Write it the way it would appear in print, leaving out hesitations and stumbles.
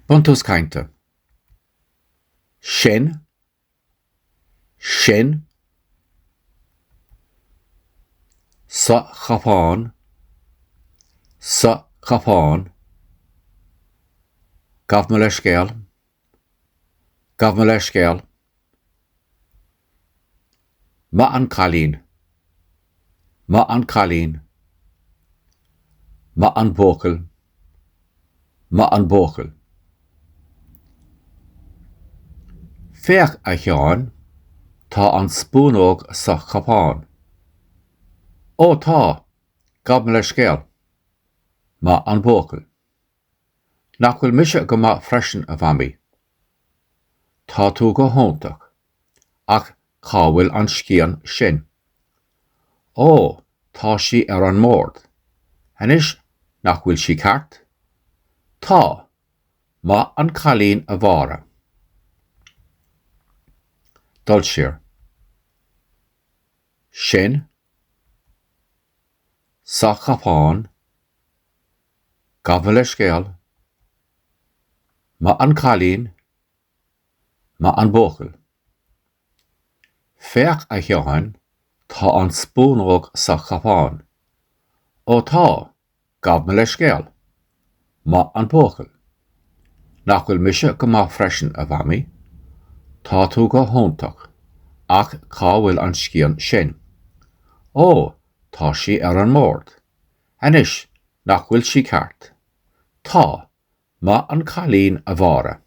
Buntús cainte. Sin. Sin. Sa chupán. Sa chupán. Gabh mo leithscéal. Gabh mo leithscéal. Maith an cailín. Maith an cailín. Maith an buachaill. Maith an buachaill. Féach, a Sheáin, tá an spúnóg sa chupán. Ó tá, gabh mo leithscéal. Maith an buachaill. Nach bhfuil mise go maith freisin, a Mhamaí? Tá tú go hiontach. Ach cá bhfuil an scian sin? Ó, tá sí ar an mbord. Anois, nach bhfuil sí ceart? Tá. Maith an cailín, a Mháire. Dul siar. Sin. Sa chupán. Gabh mo leithscéal. Maith an cailín. Maith an buachaill. Féach, a Sheáin, tá an spúnóg sa chupán. Ó tá, gabh mo leithscéal. Maith an buachaill. Nach bhfuil mise go maith freisin, a Mhamaí? Tá tú go hiontach. Ach cá bhfuil an scian sin? Ó, tá sí ar an mbord. Anois, nach bhfuil sí ceart? Tá. Maith an cailín, a Mháire.